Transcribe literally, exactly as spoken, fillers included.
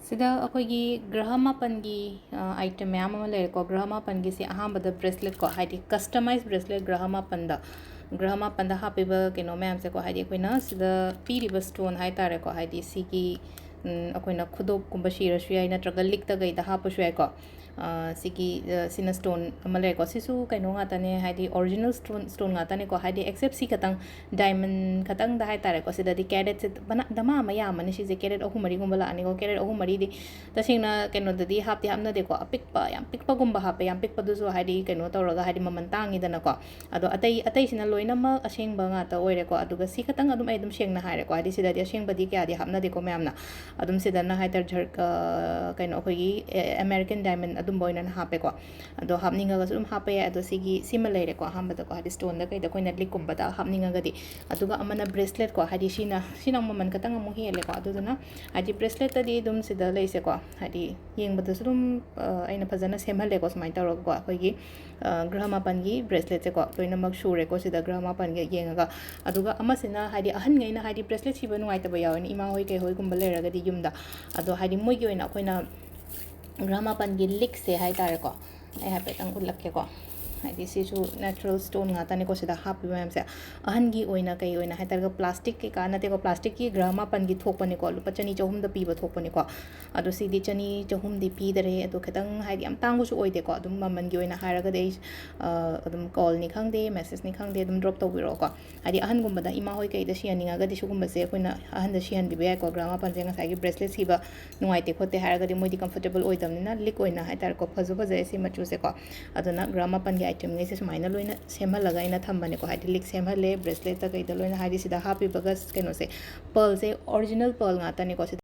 ꯁꯤꯗ ꯑꯩꯈꯣꯏꯒꯤ ꯒ꯭ꯔꯍ ꯃꯥꯄꯟꯒꯤ, ꯑ, item ꯃꯌꯥꯝ ꯑꯃ ꯂꯩꯔꯦꯀꯣ꯫ ꯒ꯭ꯔꯍ ꯃꯥꯄꯟꯒꯤꯁꯦ ꯑꯍꯥꯟꯕꯗ bracelet ꯀꯣ, ꯍꯥꯏꯗꯤ customize bracelet ꯒ꯭ꯔꯍ ꯃꯥꯄꯟꯗ, ꯒ꯭ꯔꯍ ꯃꯥꯄꯟꯗ ꯍꯥꯞꯄꯤꯕ ꯀꯩꯅꯣ ꯃꯌꯥꯝꯁꯦꯀꯣ, ꯍꯥꯏꯗꯤ ꯑꯩꯈꯣꯏꯅ ꯁꯤꯗ ꯄꯤꯔꯤꯕ stone ꯍꯥꯏ ꯇꯥꯔꯦꯀꯣ, ꯍꯥꯏꯗꯤ ꯁꯤꯒꯤ, ꯎꯝ, ꯑꯩꯈꯣꯏꯅ ꯈꯨꯗꯣꯞꯀꯨꯝꯕ ꯁꯤꯔꯁꯨ ꯌꯥꯏ, ꯅꯠꯇ꯭ꯔꯒ ꯂꯤꯛꯇ ꯀꯩꯗ ꯍꯥꯞꯄꯁꯨ ꯌꯥꯏꯀꯣ꯫ ꯑ, ꯁꯤꯒꯤ, ꯑ, ꯁꯤꯅ stone ꯑꯃ ꯂꯩꯔꯦꯀꯣ꯫ ꯁꯤꯁꯨ ꯀꯩꯅꯣ ꯉꯥꯛꯇꯅꯦ, ꯍꯥꯏꯗꯤ original stone, stone ꯉꯥꯛꯇꯅꯦꯀꯣ, ꯍꯥꯏꯗꯤ except ꯁꯤ ꯈꯇꯪ diamond ꯈꯇꯪꯗ ꯍꯥꯏ ꯇꯥꯔꯦꯀꯣ꯫ ꯁꯤꯗꯗꯤ caratꯁꯦ ꯕꯅ-, ꯗꯃꯥ ꯑꯃ ꯌꯥꯝꯃꯅꯤ꯫ ꯁꯤꯁꯦ carat ꯑꯍꯨꯝ ꯃꯔꯤꯒꯨꯝꯕ ꯂꯥꯛꯑꯅꯤꯀꯣ꯫ Carat ꯑꯍꯨꯝ ꯃꯔꯤꯗꯤ ꯇꯁꯦꯡꯅ ꯀꯩꯅꯣꯗꯗꯤ ꯍꯥꯞꯇꯤ ꯍꯥꯞꯅꯗꯦꯀꯣ꯫ ꯑꯄꯤꯛꯄ, ꯌꯥꯝ ꯄꯤꯛꯄꯒꯨꯝꯕ ꯍꯥꯞꯄꯦ꯫ ꯌꯥꯝ ꯄꯤꯛꯄꯗꯨꯁꯨ ꯍꯥꯏꯗꯤ ꯀꯩꯅꯣ ꯇꯧꯔꯒ, ꯍꯥꯏꯗꯤ ꯃꯃꯜ ꯇꯥꯡꯉꯤꯗꯅꯀꯣ꯫ ꯑꯗꯣ ꯑꯇꯩ, ꯑꯇꯩꯁꯤꯅ ꯂꯣꯏꯅꯃꯛ ꯑꯁꯦꯡꯕ ꯉꯥꯛꯇ ꯑꯣꯏꯔꯦꯀꯣ꯫ ꯑꯗꯨꯒ ꯁꯤ ꯈꯇꯪ ꯑꯗꯨꯝ ꯑꯩ ꯑꯗꯨꯝ ꯁꯦꯡꯅ ꯍꯥꯏꯔꯦꯀꯣ꯫ ꯍꯥꯏꯗꯤ ꯁꯤꯗꯗꯤ ꯑꯁꯦꯡꯕꯗꯤ ꯀꯌꯥꯗꯤ ꯍꯥꯞꯅꯗꯦꯀꯣ ꯃꯌꯥꯝꯅ꯫ ꯑꯗꯨꯝ ꯁꯤꯗꯅ ꯍꯥꯏ ꯇꯥꯔꯦ ꯖꯔ-, ꯑ, ꯀꯩꯅꯣ ꯑꯩꯈꯣꯏꯒꯤ, ꯑꯦ, American diamond ꯑꯗꯨꯝꯕ ꯑꯣꯏꯅ ꯍꯥꯞꯄꯦꯀꯣ꯫ ꯑꯗꯣ ꯍꯥꯞꯅꯤꯡꯉꯒꯁꯨ ꯑꯗꯨꯝ ꯍꯥꯞꯄ ꯌꯥꯏ꯫ ꯑꯗꯣ ꯁꯤꯒꯤ, ꯁꯤꯃ ꯂꯩꯔꯦꯀꯣ ꯑꯍꯥꯟꯕꯗꯀꯣ, ꯍꯥꯏꯗꯤ stoneꯗ ꯀꯩꯗ ꯑꯩꯈꯣꯏꯅ ꯂꯤꯛꯀꯨꯝꯕꯗ ꯍꯥꯞꯅꯤꯡꯉꯒꯗꯤ꯫ ꯑꯗꯨꯒ ꯑꯃꯅ braceletꯀꯣ, ꯍꯥꯏꯗꯤ ꯁꯤꯅ, ꯁꯤꯅ ꯑꯃꯨꯛ ꯃꯃꯜ ꯈꯇꯪ ꯑꯃꯨꯛ ꯍꯦꯜꯂꯦꯀꯣ꯫ ꯑꯗꯨꯗꯨꯅ ꯍꯥꯏꯗꯤ braceletꯇꯗꯤ ꯑꯗꯨꯝ ꯁꯤꯗ ꯂꯩꯁꯦꯀꯣ, ꯍꯥꯏꯗꯤ ꯌꯦꯡꯕꯗꯁꯨ ꯑꯗꯨꯝ, ꯑ, ꯑꯩꯅ ꯐꯖꯅ ꯁꯦꯝꯍꯜꯂꯦꯀꯣ ꯁꯨꯃꯥꯏꯅ ꯇꯧꯔꯒꯀꯣ꯫ ꯑꯩꯈꯣꯏꯒꯤ, ꯑ, ꯒ꯭ꯔꯍ ꯃꯥꯄꯟꯒꯤ braceletꯁꯦꯀꯣ ꯂꯣꯏꯅꯃꯛ ꯁꯨꯔꯦꯀꯣ ꯁꯤꯗ ꯒ꯭ꯔꯍ ꯃꯥꯄꯟꯒ ꯌꯦꯡꯉꯒ꯫ ꯑꯗꯨꯒ ꯑꯃꯁꯤꯅ ꯍꯥꯏꯗꯤ ꯑꯍꯟꯈꯩꯅ ꯍꯥꯏꯗꯤ bracelet ꯁꯤꯕ ꯅꯨꯡꯉꯥꯏꯇꯕ ꯌꯥꯎꯋꯦꯅ, ꯏꯃꯥ ꯍꯣꯏ ꯀꯩ ꯍꯣꯏꯒꯨꯝꯕ ꯂꯩꯔꯒꯗꯤ ꯌꯨꯝꯗ꯫ ꯑꯗꯣ ꯍꯥꯏꯗꯤ ꯃꯣꯏꯒꯤ ꯑꯣꯏꯅ ꯑꯩꯈꯣꯏꯅ ꯒ꯭ꯔꯍ ꯃꯥꯄꯟꯒꯤ ꯂꯤꯛꯁꯦ ꯍꯥꯏ ꯇꯥꯔꯦꯀꯣ, ꯑꯩ ꯍꯥꯏꯐꯦꯠꯇꯪ ꯎꯠꯂꯛꯀꯦꯀꯣ꯫ ꯍꯥꯏꯗꯤ ꯁꯤꯁꯨ natural stone ꯉꯥꯛꯇꯅꯦꯀꯣ ꯁꯤꯗ ꯍꯥꯞꯄꯤꯕ ꯃꯌꯥꯝꯁꯦ꯫ ꯑꯍꯟꯒꯤ ꯑꯣꯏꯅ ꯀꯩ ꯑꯣꯏꯅ ꯍꯥꯏ ꯇꯥꯔꯒ plastic ꯀꯩꯀꯥ ꯅꯠꯇꯦꯀꯣ, plasticꯀꯤ ꯒ꯭ꯔꯍ ꯃꯥꯄꯟꯒꯤ ꯊꯣꯛꯄꯅꯦꯀꯣ, ꯂꯨꯄꯥ ꯆꯅꯤ ꯆꯍꯨꯝꯗ ꯄꯤꯕ ꯊꯣꯛꯄꯅꯦꯀꯣ꯫ ꯑꯗꯣ ꯁꯤꯗꯤ ꯆꯅꯤ ꯆꯍꯨꯝꯗꯤ ꯄꯤꯗꯔꯦ꯫ ꯑꯗꯣ ꯈꯤꯇꯪ ꯍꯥꯏꯗꯤ ꯌꯥꯝ ꯇꯥꯡꯕꯁꯨ ꯑꯣꯏꯗꯦꯀꯣ꯫ ꯑꯗꯨꯝ ꯃꯃꯜꯒꯤ ꯑꯣꯏꯅ ꯍꯥꯏꯔꯒꯗꯤ ꯑꯩ, ꯑ, ꯑꯗꯨꯝ callꯅꯤ ꯈꯪꯗꯦ, messageꯅꯤ ꯈꯪꯗꯦ, ꯑꯗꯨꯝ drop ꯇꯧꯕꯤꯔꯛꯑꯣꯀꯣ꯫ ꯍꯥꯏꯗꯤ ꯑꯍꯟꯒꯨꯝꯕꯗ ꯏꯃꯥ ꯍꯣꯏ ꯀꯩꯗ ꯁꯤꯍꯟꯅꯤꯡꯉꯒꯗꯤ ꯁꯤꯒꯨꯝꯕꯁꯦ ꯑꯩꯈꯣꯏꯅ ꯑꯍꯟꯗ ꯁꯤꯍꯟꯕꯤꯕ ꯌꯥꯏꯀꯣ꯫ ꯒ꯭ꯔꯍ ꯃꯥꯄꯟꯁꯦ ꯉꯁꯥꯏꯒꯤ bracelet ꯁꯤꯕ ꯅꯨꯡꯉꯥꯏꯇꯦ ꯈꯣꯠꯇꯦ ꯍꯥꯏꯔꯒꯗꯤ ꯃꯣꯏꯗꯤ comfortable ꯑꯣꯏꯗꯕꯅꯤꯅ ꯂꯤꯛ ꯑꯣꯏꯅ ꯍꯥꯏ ꯇꯥꯔꯦꯀꯣ꯫ ꯐꯁꯨ ꯐꯖꯩ ꯁꯤ ꯃꯆꯨꯁꯦꯀꯣ꯫ ꯑꯗꯨꯅ ꯒ꯭ꯔꯍ ꯃꯥꯄꯟꯒꯤ itemꯉꯩꯁꯦ ꯁꯨꯃꯥꯏꯅ ꯂꯣꯏꯅ ꯁꯦꯝꯍꯜꯂꯒ ꯑꯩꯅ ꯊꯝꯕꯅꯦꯀꯣ꯫ ꯍꯥꯏꯗꯤ ꯂꯤꯛ ꯁꯦꯝꯍꯜꯂꯦ, braceletꯇ ꯀꯩꯗ ꯂꯣꯏꯅ, ꯍꯥꯏꯗꯤ ꯁꯤꯗ ꯍꯥꯞꯄꯤꯕꯒ ꯀꯩꯅꯣꯁꯦ, pearlꯁꯦ original pearl ꯉꯥꯛꯇꯅꯦꯀꯣ ꯁꯤꯗ꯫